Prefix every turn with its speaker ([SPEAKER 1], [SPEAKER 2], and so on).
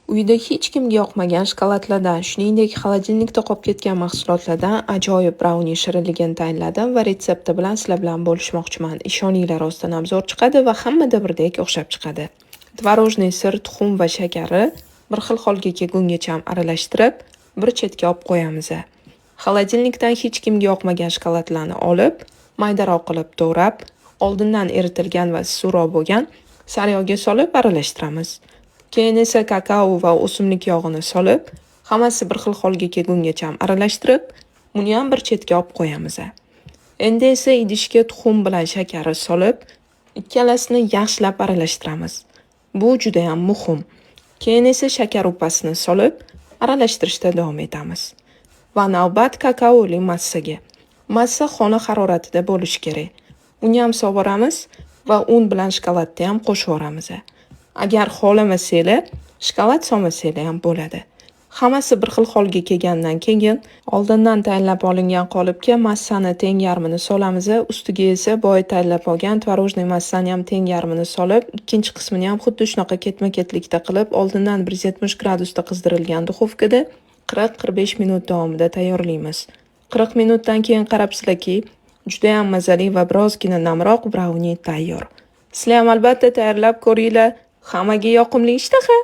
[SPEAKER 1] Uyda hech kimga yoqmagan shokoladlardan, shuningdek, холодильник da qolib ketgan mahsulotlardan ajoyib brauni shirinligini tayinladim va retsepti bilan sizlar bilan bo'lishmoqchiman. Ishoninglar, rostdan ham zo'r chiqadi va hammada birdek o'xshab chiqadi. Творожный сыр, tuxum va shakari bir xil holga kelgungacha aralashtirib, bir chetga olib qo'yamiz. Холодильник dan hech kimga yoqmagan shokoladlarni olib, maydaroq qilib to'g'rab, oldindan eritilgan va issiqroq bo'lgan sariyog'ga solib aralashtiramiz. Keyin esa kakao va o'simlik yog'ini solib, hammasi bir xil holga kelgungacha aralashtirib, buni ham bir chetga olib qo'yamiz. Endi esa idishga tuxum bilan shakari solib, ikkalasini yaxshilab aralashtiramiz. Bu juda ham muhim. Keyin esa shakar upasini solib, aralashtirishda davom etamiz. Va navbat kakaoli massaga. Massa xona haroratida bo'lishi kerak. Uni ham solvoramiz va un bilan shokoladni ham qo'shib yuboramiz. Agar xohlamasanglar, shokolad solmasanglar ham bo'ladi. Hammasi bir xil holga kelgandan keyin oldindan tayinlab olingan qolipga massani teng yarmini solamiz, ustiga esa boya tayinlab olgan творожный massani ham teng yarmini solib, ikkinchi qismini ham xuddi shunaqa ketma-ketlikda qilib, oldindan 170 gradusda qizdirilgan духовка da 40-45 minut davomida tayyorlaymiz. 40 minutdan keyin qarabsizlarki, judayam mazali va birozgina namroq brauni tayyor. Sizlar ham albatta tayyorlab ko'ringlar. Hammaga yoqimli ishtaha!